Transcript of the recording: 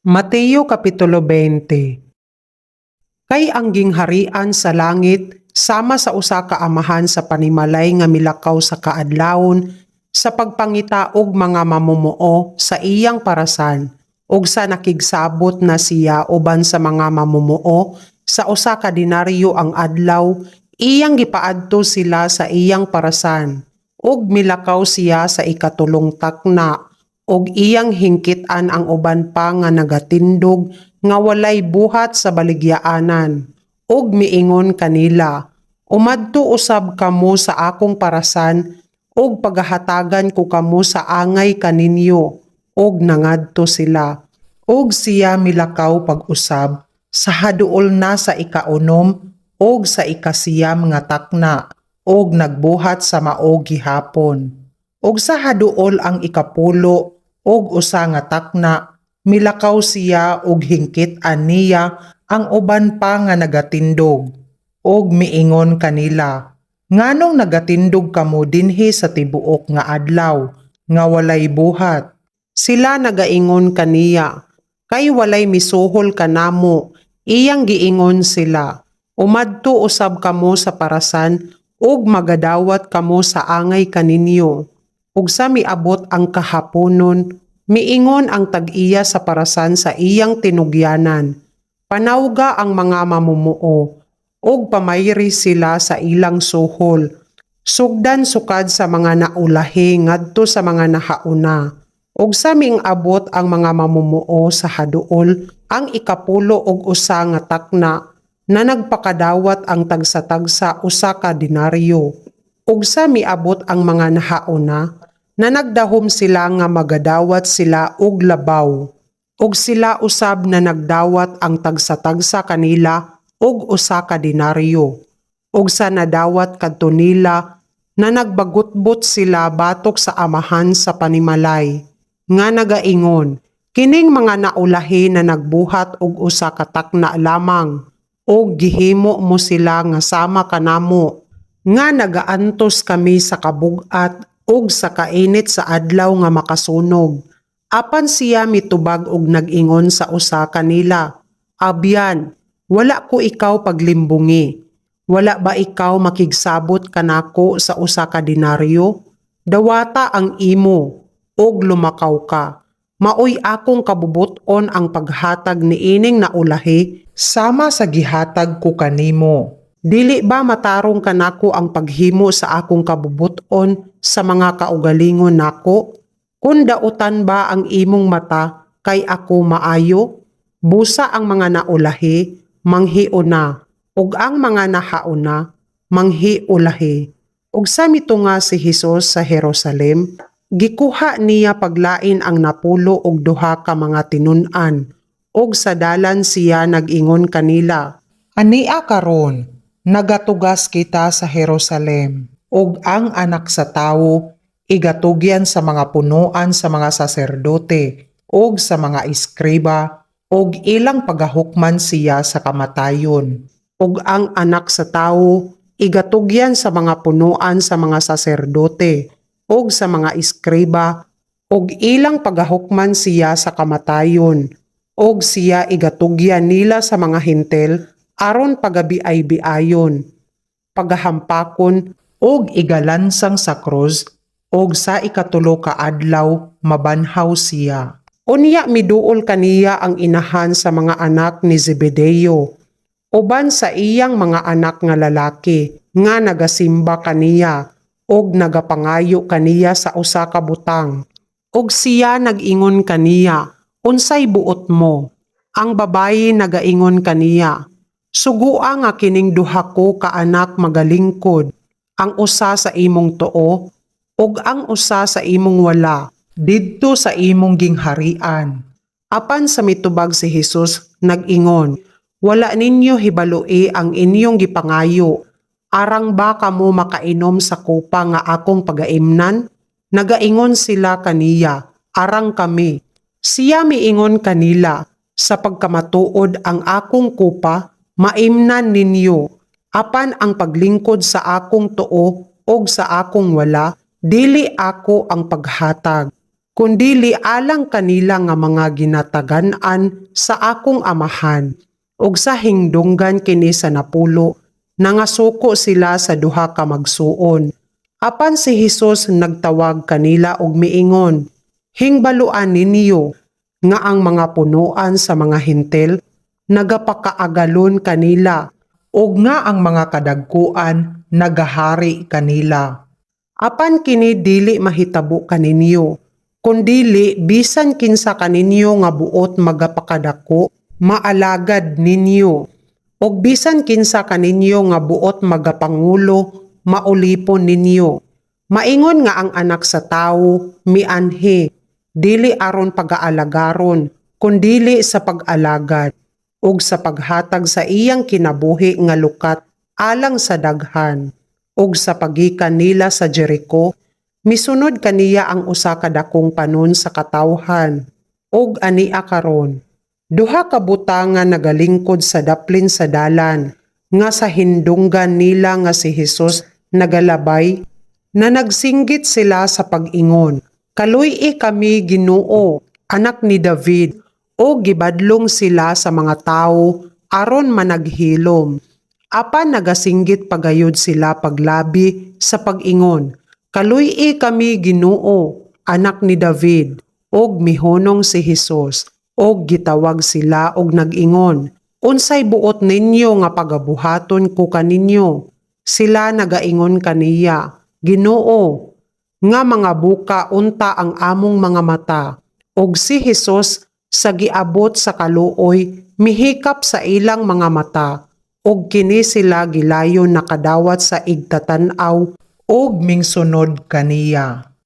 Mateo Kapitulo 20. Kay ang gingharian sa langit sama sa usa ka amahan sa panimalay nga milakaw sa kaadlawon sa pagpangita og mga mamumuo sa iyang parasan, ug sa nakigsabot na siya uban sa mga mamumuo sa 1 ka denaryo ang adlaw, iyang gipaadto sila sa iyang parasan. Ug milakaw siya sa ikatulong takna ug iyang hingkitan ang uban pa nga nagatindog nga walay buhat sa baligyaanan, ug miingon kanila, "Umadto usab kamo sa akong parasan ug pagahatagan ko kamo sa angay kaninyo." Ug nangadto sila. Ug siya milakaw pag-usab sa haduol na sa 6 ug sa 9 nga takna ug nagbuhat sa mao gihapon. Ug sa haduol ang 11 nga takna, milakaw siya ug hingkit-an niya ang uban pa nga nagatindog ug miingon kanila, "Nganong nagatindog kamo dinhi sa tibuok nga adlaw nga walay buhat?" Sila nagaingon kaniya, "Kay walay misuhol kanamo." Iyang giingon sila, "Umadto usab kamo sa parasan ug magadawat kamo sa angay kaninyo." Ug sa miabot ang kahaponon, miingon ang tag-iya sa parasan sa iyang tinugyanan, "Panawga ang mga mamumuo ug pamayri sila sa ilang suhol. Sugdan sukad sa mga naulahi ngadto sa mga nahauna." Ug sa miing-abot ang mga mamumuo sa haduol ang 11 nga takna, na nagpakadawat ang tagsa-tagsa 1 ka denaryo. Ug sa miabot ang mga nahauna, na nagdahom sila nga magadawat sila og labaw. Ug sila usab na nagdawat ang tagsa-tagsa kanila og 1 ka denaryo. Ug sa nadawat kadto nila, na nagbagutbot sila batok sa amahan sa panimalay nga nagaingon, "Kining mga naulahi na nagbuhat og 1 ka takna lamang ug gihimo mo sila nga sama kanamo nga nagaantos kami sa kabug-at ug sa kainit sa adlaw nga makasunog." Apan siya mitubag og nag-ingon sa usa kanila, "Abyan, wala ko ikaw paglimbongi. Wala ba ikaw makigsabot kanako sa 1 ka denaryo? Dawata ang imo ug lumakaw ka. Maoy akong kabubut-on ang paghatag niining naulahi sama sa gihatag ko kanimo. Dili ba matarong kanako ang paghimo sa akong kabubut-on sa mga kaugalingon nako? Kun dautan ba ang imong mata kay ako maayo? Busa ang mga naulahi manghiuna ug ang mga nahauna manghiulahi." Ug sa mitunga si Hesus sa Jerusalem, gikuha niya paglain ang 12 ka mga tinun-an, ug sa dalan siya nag-ingon kanila, "Ania karon, nagatugas kita sa Jerusalem, ug ang Anak sa Tawo igatugyan sa mga punuan sa mga saserdote ug sa mga eskriba, ug ilang pagahukman siya sa kamatayon." Ug ang Anak sa Tawo igatugyan sa mga punuan sa mga saserdote ug sa mga eskriba, ug ilang pagahukman siya sa kamatayon, ug siya igatugyan nila sa mga Hentil aron pagabiay-biayon, pagahampakon ug igalansang sa krus, ug sa 3 ka adlaw mabanhaw siya. Unya miduol kaniya ang inahan sa mga anak ni Zebedeo uban sa iyang mga anak nga lalaki nga nagasimba kaniya ug nagapangayo kaniya sa usa ka butang. Ug siya nag-ingon kaniya, "Unsay buot mo?" Ang babayi nagaingon kaniya, "Sugua nga kining duha ko ka anak magalingkod, ang usa sa imong tuo ug ang usa sa imong wala didto sa imong gingharian." Apan sa mitubag si Hesus, nag-ingon, "Wala ninyo hibaloi ang inyong gipangayo. Arang ba kamo makainom sa kupa nga akong pagaimnan?" Nagaingon sila kaniya, "Arang kami." Siya miingon kanila, "Sa pagkamatuod, ang akong kupa maimnan ninyo. Apan ang paglingkod sa akong tuo og sa akong wala, dili ako ang paghatag." Kundili alang kanila nga mga ginatagan-an sa akong Amahan. Ug sa hingdunggan kini sa napulo, nangasuko sila sa duha ka magsuon. Apan si Hesus nagtawag kanila og miingon, "Hingbaluan ninyo nga ang mga punuan sa mga Hentil nagapakaagalon kanila ug nga ang mga kadagkuan nagahari kanila. Apan kini dili mahitabo kaninyo, kundili bisan kinsa kaninyo nga buot magapakadako, maalagad ninyo. Ug bisan kinsa kaninyo nga buot magapangulo, maulipon ninyo. Maingon nga ang Anak sa Tawo mianhi, dili aron pagaalagaron, kundili sa pag-alagad ug sa paghatag sa iyang kinabuhi nga lukat alang sa daghan. Ug sa paggikan nila sa Jericho, misunod kaniya ang usa ka dakong panon sa katawhan. Ug ania karon, duha ka buta nga nagalingkod sa daplin sa dalan, nga sa hindunggan nila nga si Hesus nagalabay, na nagsinggit sila sa pag-ingon, "Kaluy-i kami, Ginoo, Anak ni David," o gibadlong sila sa mga tawo aron managhilom. Apan nagasinggit pagayod sila paglabi sa pag-ingon, "Kaluy-i kami, Ginoo, Anak ni David." Og mihunong si Hesus, og gitawag sila og nag-ingon, "Unsay buot ninyo nga pagabuhaton ko kaninyo?" Sila nagaingon kaniya, "Ginoo, nga mga buka unta ang among mga mata." Og si Hesus sa giabot sa kaluoy mihikap sa ilang mga mata, og kini sila gilayon nakadawat sa igtatan-aw ug mingsunod kaniya.